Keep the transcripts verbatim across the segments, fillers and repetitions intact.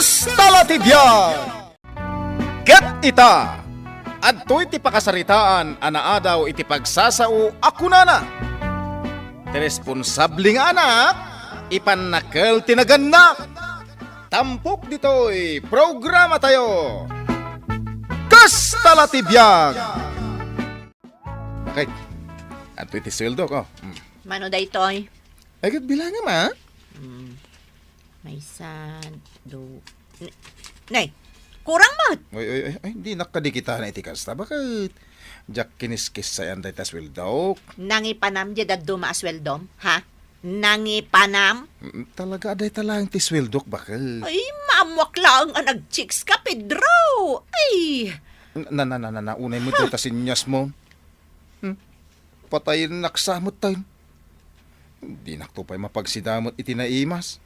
Kasta la ti biag! Ket ita, adtoy ti pakasaritaan a naadaw iti pagsasao a kunana, "Ti responsable nga anak, ipannakkel ti nagannak." Tampok ditoy programatayo. Kasta la ti biag! Kay, adtoy ti sweldo ko. Mm. Mano daytoy? Ay, ket bilangam, a? Mm. Maysa, du-, n-, nay, kurang met. Ay, ay, ay, ay, dinak kadi kitana iti kasta. Baket? Diak kiniskissayan dayta sweldok. Nangipanam diay dadduma a sweldom, ha? Nangipanam? Mm, talaga, dayta laeng ti sweldok, baket? Ay, maammoak laeng a nag-chicks ka, Pedro. Ay! Na, na, na, na, na, unay met dayta seniors mo. Hmm? Patayennak sa met tayo. Dinakto pay mapagsida met iti naimas.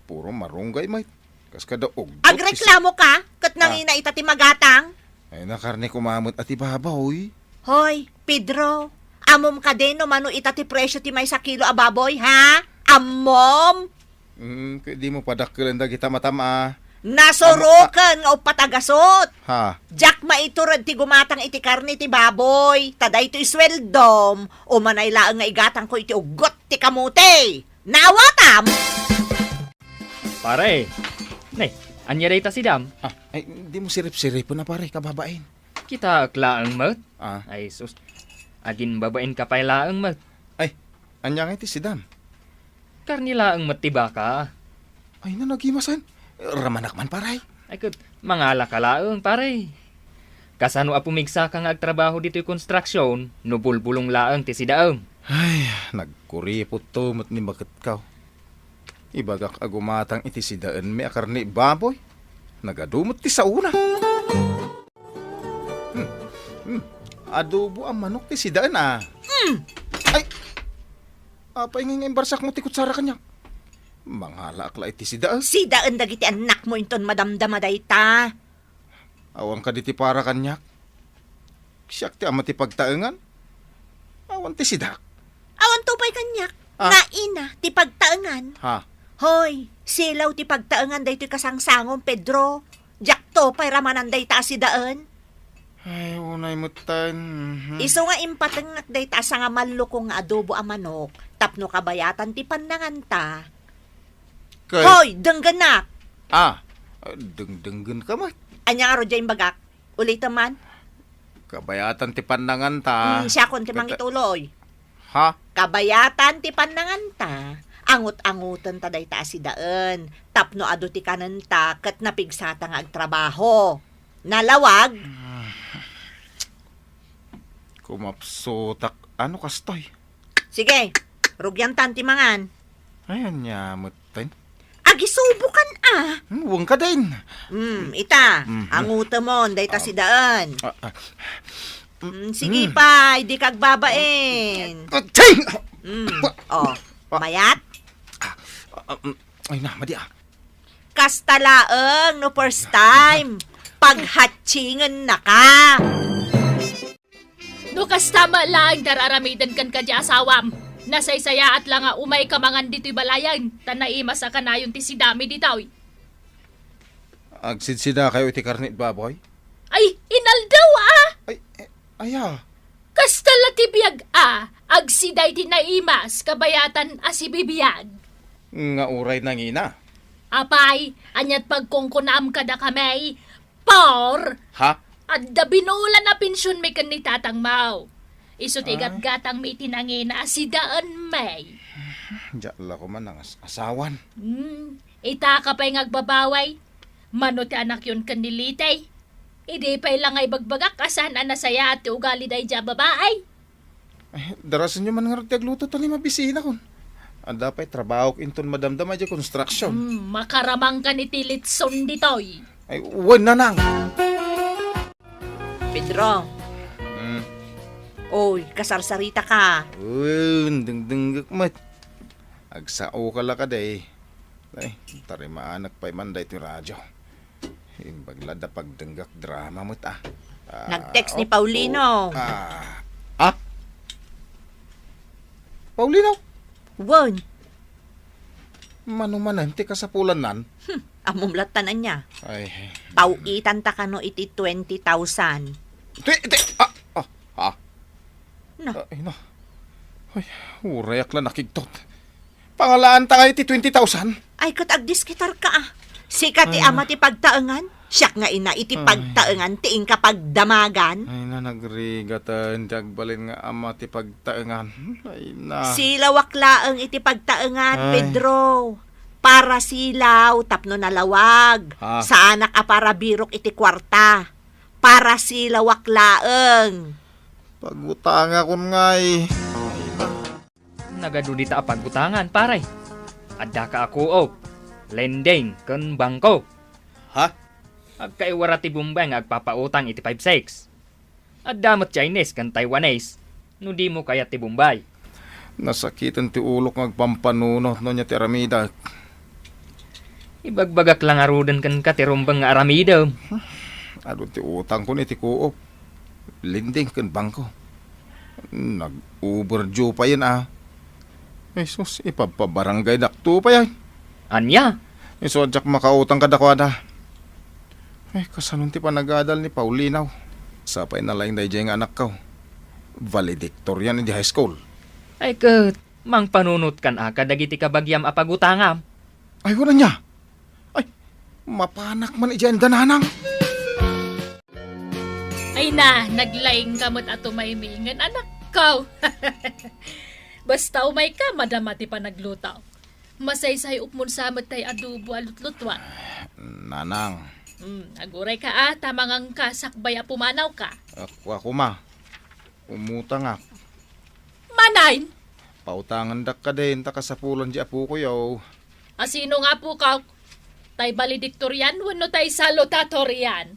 Puro marunggay met. Kas kada ugdot ti sa- Agreklamo ka? Ket Ah. nangina ita ti magatang? Ay, nakarne koma met a ti baboy. Hoy, Pedro, ammom kadi no mano ita ti presyo ti maysa kilo a baboy, ha? Ammom? Mm, ket dimo padakkelen dagita matam-a. Nasuroken nga uppat a gasut. Ha? Diak maitured ti gumatang iti karne ti baboy, ta daytoy sueldom, umanay laeng nga igatangko iti uggot ti kamote. Naawatam? Pare, ne, ania dayta sidam? Ah, ay, dimo sirip-siripen a, pare, kababain. Kitaek laeng met. Ah. Ay, sus. Aginbabain ka pay laeng met. Ay, ania ngay ti sidam? Karne laeng met ti baka. Ay, nanagimasan. Ramanak man, pare. Ay, ket, mangala ka laeng, pare. Kasano a pumigsaka nga agtrabaho ditoy konstruksyon no bulbulong laeng ti sidaem? Ay, nagkuripot to met ni baketko. Ibagak a gumatang iti sidaenmi a karne baboy. Nagadu met ti saona. Hmm. Hmm. Adobo a manok ti sidaen, a. Hmm. Ay! Apay nga imbarsak mo ti kutsara kaniak? Mangalaak la iti sidaen. Sidaen dagiti annakmo inton madamdama dayta. Awan kadi ti para kaniak? Siak ti ama ti pagtaengan? Awan ti sidak. Awan to pay kaniak. Ah. Naina ti pagtaengan. Ha? Hoy, silaw ti pagtaengan daytoy kasangsangom, Pedro. Diak to pay ramanan dayta a sidaen. Ay, unay metten. Mhm. Isu nga impatengngak dayta a sangamallukong nga adobo a manok tapno kabayatan ti pannanganta. Kay Hoy, denggennak! Ah, dengdenggen ka met. Ania ngarud diay imbagak? Ulitem man. Kabayatan ti pannanganta. Hmm, siakon ti Kata- mangituloy. Ha? Kabayatan ti pannanganta, angut-angutenta dayta a sidaen, tapno adu ti kanenta ket napigsata nga agtrabaho. Nalawag? Kumapsutak. Ano kastoy? Sige, rugiantan ti mangan. Ay, ania metten? Agisubokan a. Hmm, wen ka din. Hmm, ita, Mhm. angutemon, dayta Ah. sidaen. Ah, ah. Hmm, sige Mm. pa, di ka agbabain. Atsing! Hmm, oh, mayat? Ah, ah, mm, ay na, madi ah. Kasta laeng no first time, paghatsingenna ka. No kasta met laeng ti ar-aramiden kenka ti asawam, nasaysayaat la nga umayka mangan ditoy balayen, ta naimas a kanayon ti sidami ditoy. Agsidsida kayo iti karne ti baboy? Ay, inaldaw a! Ay, eh, aya. Kasta la ti biag a, agsida iti naimas, kabayatan a sibibiag. Nga uray nangina. Apay, aniat pagkunkunam kadakami? Por! Ha? Adda binulan a pensionmi ken ni tatangmo. Isu ti Ah. igatgatangmi iti nangina a sidaenmi. Diak la koma nangas-asawan. Hmm, ita ka pay nga agbabaway. Mano ti anakyon ken ni Litay? Idi pay la nga ibagbagak a saan a nasayaat ti ugali daydiay a babaay. Eh, darasenyo man ngarud ti agluto ta ni mabisinakon. Adda pay trabahok inton madamdama idiay construction. Hmm, makaramangkan iti litson ditoy. Ay, wen, nanang! Pedro. Hmm. Oy, kasarsarita ka. Wen, dengdenggek met. Agsao ka la kadi. Ay, tarimaanak pay man daytoy radyo. Imbag la da pagdenggak drama met, ah. Ah, Nag-text ni oh, Paulino. Oh, ah. Ah? Paulino? Wen. Mano manen ti kasapulannan? Hmm. Ammom latta ania? Ay. Paw-itanta kano iti twenty thousand. Ti, ti, ah, ah, ah. Na. Ay, na. Ay, urayak la nakigtot. Pangalaanta nga iti twenty thousand? Ay, ket agdiskitarka, ah. Sika ti Ay. ama ti pagtaengan. Siak nga ina iti Ay. pagtaengan ti inka pagdamagan. Ay na, nagrigat, ah, ti agbalin nga ama ti pagtaengan. Ay na. Silawak laeng iti pagtaengan, Ay. Pedro. Para silaw tapno nalawag. Ah. Saanak a para birok iti kuarta. Para silawak laeng. Pagutangakon ngay. Nagadu dita a pagutangan, pare. Addaka a co-op, lending, ken bangko. Ha? Agkaiwara ti Bombay nga agpapautang iti five six. Adda met Chinese ken Taiwanese, no dimo kayat ti Bombay. Nasakiten ti ulok nga agpampanunot no ania ti aramidek. Ibagbagak la ngaruden kenka ti rumbeng nga aramidem. Adu ti utangkon iti co-op, lending ken bangko. Nag-overdue payen, ah. Ay sus, ipagpabarangaydakto pay, ay. Ania? Isu a diak makautang kadakuada. Ay, kasanon ti panagadal ni Paulinaw? Sapay na laeng daydiay nga anakko. Valedictorian idi high school. Ay ket, mangpanunotkan a kadagiti kabagiam a pagutangam. Ay, wen ania? Ay, mapanak man idiay enda, nanang. Ay na, naglaingka met a tumaymayen, anakko. Basta umayka, madama ti panagluto. Masaysay-opmon sa met tay adobo a lutlutuan. Nanang. Hmm, agurayka a, ta mangangka sakbay a pumanawka. Ako, ako, ma. Umutangak. Manay? Pautangandak kadin, ta kasapulan di apokoyo. A sino nga apokak? Tay valedictorian wenno tay salutatorian?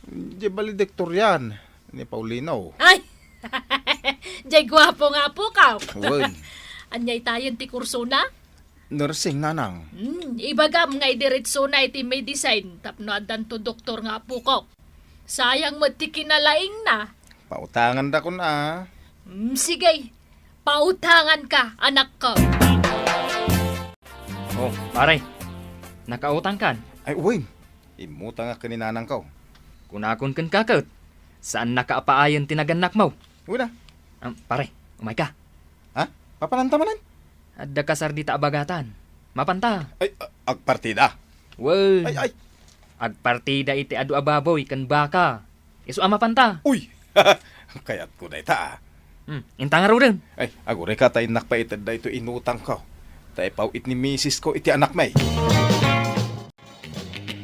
Di valedictorian, ni Paulino. Ay! Jay guapo nga apokak. Wen. Ania itayen ti kursona? Nursing, nanang. Hmm, ibagam nga idiretsona iti medicine tapno addanto doktor nga apokak. Sayang met ti kinalaingna. Pautangandakon a. Hmm, sige. Pautanganka, anakko. Oh, pare. Nakautangkan? Ay, uy. Immutangak ken ni nanangko. Kunakon kenka ket, saannaka a paayen ti nagannakmo. Wen a. Ah, pare, umayka. Ha? Papananta manen? Adda kasar dita a bagatan. Mapanta. Ay, a-, agpartida? Wen. Ay, ay. Agpartida iti adu a baboy ken baka. Isu a mapanta. Uy! Kayatko dayta, ah. Hmm, inta ngaruden. Ay, agurayka ta innak pay itedda itoy inutangko. Ta ipaw-it ni misisko iti anakmi.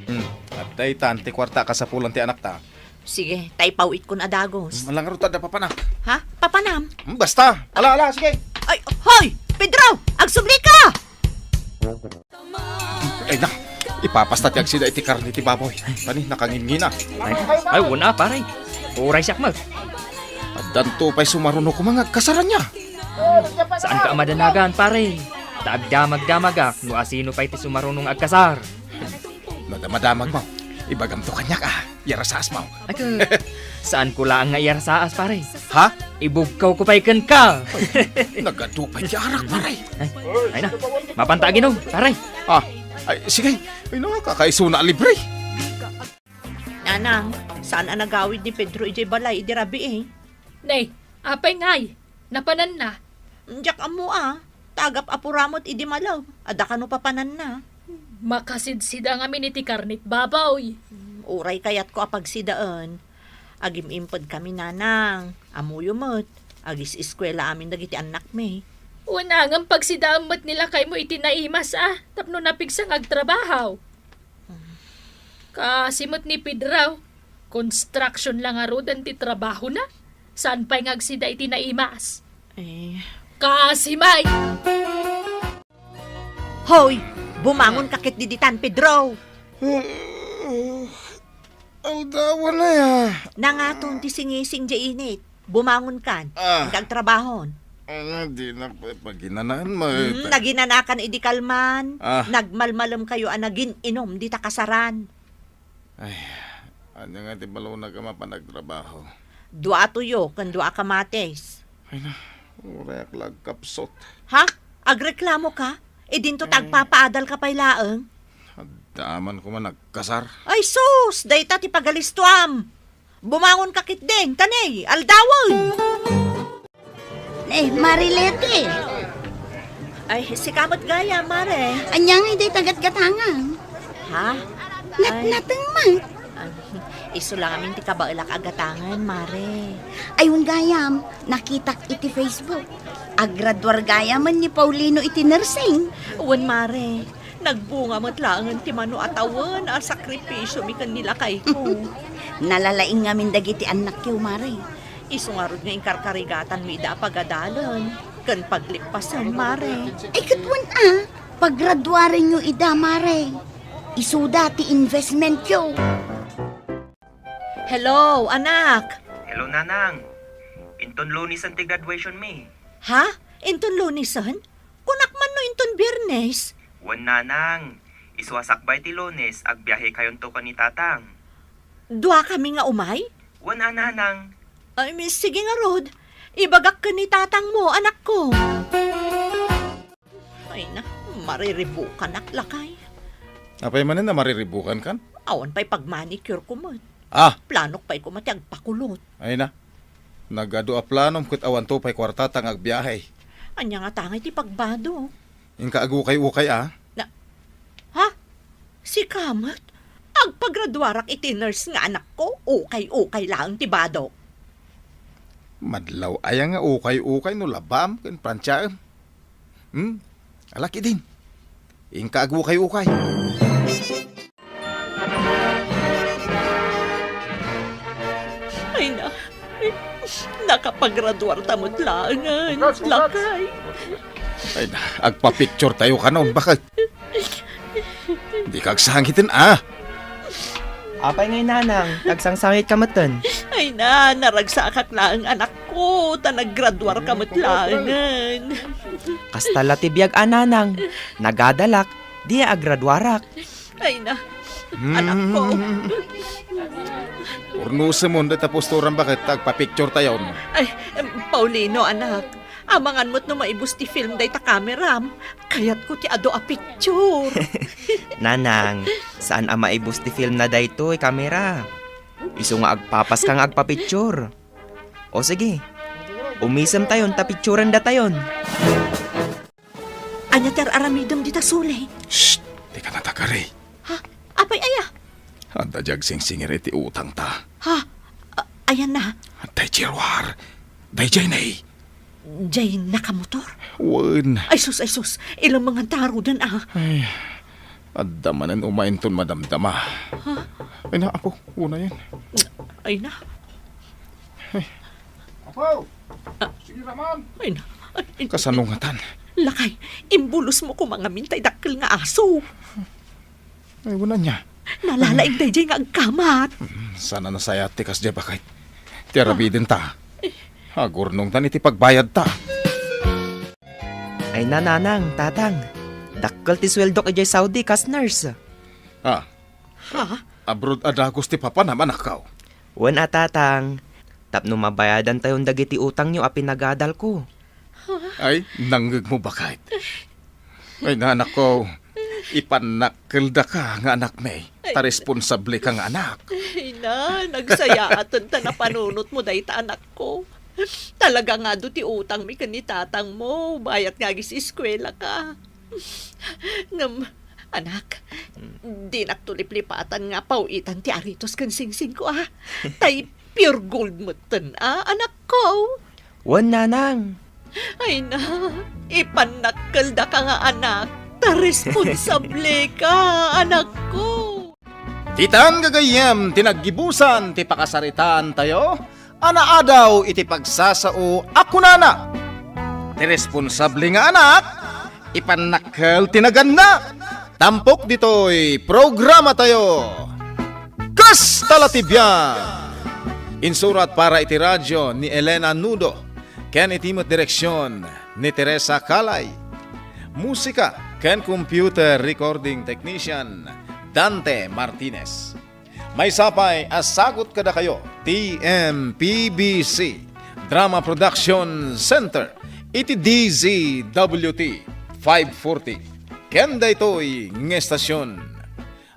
Hmm, adda itan ti kuarta a kasapulan ti anakta. Sige, ta ipaw-itkon a dagus. Hmm, ala ngarud ta adda papanak. Ha? Papanam? Hmm, basta. Ala, ala, sige. Ay, hoy! Pedro! Agsublika! Ay na, ipapasta ti agsida iti karne ti baboy. Tani, nakangingina. Ay, ay, wen a, pare. Uray siak met. Addanto pay sumaruno koma nga agkasar ania. Saanka a madanagan, pare. Ta agdamagdamagak no asino pay ti sumaruno nga agkasar. No adda madamagmo, ibagamto kaniak, ah. Iyarsaasmo. Ay, ka-, saanko laeng nga iyarsaas, pare. Ha? Ibugkawko pay kenka. Ay, nagadu pay ti arak, pare. Ay, ay na. Mapanta a ginom, pare. Ah, ay, sige. Ay, nakakaisuna a libre. Nanang, saan a nagawid ni Pedro idiay balay idi rabii? Nay, apay ngay? Napananna? Diak ammo a. Ta agap-apura met idi malem. Adda kano papananna? Makasidsida ngamin iti karne ti baboy. Uray kayatko a pagsidaen. Agim-impedkami, nanang. Ammoyo met. Agis-eskuela amin dagiti annakmi. Wen a ngem pagsidaem met ni lakaymo iti naimas a tapno napigsa nga agtrabaho. Kaasi met ni Pedro, construction la ngaruden ti trabahona. Saan pay nga agsida iti naimas? Eh. Kaasi met! Hoy! Bumangonka ketdi ditan, Pedro! Aldawan aya. Nangaton ti singising diay init. Bumangonkan. Ah. Inka agtrabahon. Ano, dinak pay paginanaen mo, Hmm, eh, ta- naginanakan idi kalman. Ah. Nagmalmalemkayo a nagin-inom dita kasaran. Ay, ania nga ti balonak a mapan agtrabaho? Dua a tuyo ken dua a kamatis. Ay na, urayak la agkapsut. Ha? Agreklamoka? Idinto ta Eh. agpapaadalka pay laeng? Ad-, Daaman koma nagkasar. Ay sus, dayta ti pagalistuam. Bumangon ka ketdin, ta ne, aldawen. Ne, Mare Leti. Ay, sika met gayam, Mare. Ania ngay dayta gatgatangan? Ha? Nat-, ay, nateng met. Ay, isu lang amin ti kabaelak a gatangen, Mare. Ay, wen gayam, nakitak iti Facebook. Agraduar gayamen ni Paulino iti nursing. Wen, Mare. Nagbunga met laengen ti mano a tawen a sakripisiomi ken ni lakayko. Nalalaing ngamin dagiti annakyo, Mare. Isu ngarud nga inkarkarigatanmi ida a pagadalen ken paglippasen, Mare. Ay, ket wen a, pagraduarenyo ida, Mare. Isuda ti investmentyo. Hello, anak. Hello, Nanang. Inton Lunesen ti graduation mi. Ha? Inton Lunesen? Kunak man no inton Biernes. Wen, Nanang. Isu a sakbay ti Lunes, agbiahekayonto ken ni Tatang. Duakami nga umay? Wen a, Nanang. Ay, mi-, sige ngarud. Ibagak ken ni Tatangmo, anakko. Ay na, mariribukanak, lakay. Apay manen a mariribukankan? Awan pay pagmanicure ko met. Ah! Planok pay koma ti agpakulot. Ay na. Nagadu a planom ket awanto pay kuartata nga agbiahe. Ania ngata ngay ti pagbado? Inka agukay-ukay a. Na, ha? Sika met? Agpagraduarak iti nurse nga anakko, ukay-ukay laeng ti badok. Madlaw aya nga ukay-ukay no labaam ken planchaem? Hmm? Ala ketdin. Inka agukay-ukay. Ay na, nakapagraduarta met laengen, lakay. Ay na, agpapicturetayo kanon, baket. Dika agsangiten a. Apay ngay, Nanang, agsangsangit ka metten? Ay na, naragsakak laeng, anakko, ta naggraduar ka met laengen. Kasta la ti biag a, Nanang. Nagadalak, di agraduarak. Ay na, hmm, anakko. Urnosemon dayta postoram, baket, ta agpapicturetayon. Ay, em, Paulino, anak. Amangan met no maibus ti film dayta kameram. Kayatko ti adu a picture. Nanang, saan a maibus ti film na daytoy kamera. Isu nga agpapaska nga agpapicture. O sige, umisemtayon ta picturendatayon. Ania ti ar-aramidem dita, Sule? Shh! Dika natagari. Ha? Apay aya? Adda diay agsingsingir iti utangta. Ha? A-, ayan na? Daydiay ruar. Daydiay ne. Diay nakamotor? Wen. Ay sus, ay sus. Ilammangan ta ngaruden a. Ay, adda manen umay inton madamdama. Ha? Ay na, apo, unayen. Ay na. Ay. Apo! Ah. Sige, Ramon! Ay na. Ay, ay, kasano ngatan? Lakay, imbulosmo koma ngamin tay dakkel nga aso. Ay, wen ania? Nalalaing daydiay nga agkamat. Hmm, saan a nasayaat ti kasdiay, baket. Ti aramidenta. Agurnongtan iti pagbayadta. Ay na, Nanang, Tatang. Dakkel ti sueldok idiay Saudi kas nurse. Ah. Ha? Abroad a dagus ti papanam, anakko? Wen a, Tatang. Tapno mabayadantayon dagiti utangyo a pinagadalko. Ay, nangngegmo, baket. Ay, anakko, ipannakkeldaka nga anakmi, ta responsableka nga anak. Ay na, nagsayaaten ta napanunotmo dayta, anakko. Talaga nga adu ti utangmi ken ni tatangmo, bayat nga agis-eskuelaka. Ngem, anak, hmm, dinakto liplipatan nga paw-itan ti aritos ken singsingko, a. Tay pure gold metten, a, anakko. Wen, Nanang. Ay na, ipannakkeldaka nga anak, ta responsableka, anakko. Ditan gagayyem ti naggibusan ti pakasaritaantayo a naadaw iti pagsasao a kunana, ti responsable nga anak, ipannakkel ti naganna. Tampok ditoy programatayo, Kasta la ti Biag! Insurat para iti radio ni Elena Nudo, ken iti met direksion ni Teresa Calay. Musika ken computer recording technician, Dante Martinez. Maysa pay a sagut kadakayo ti M P B C Drama Production Center iti D Z W T five forty. Ken daytoy nga estasion,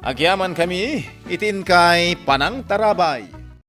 Agyamankami iti inkay panangtarabay.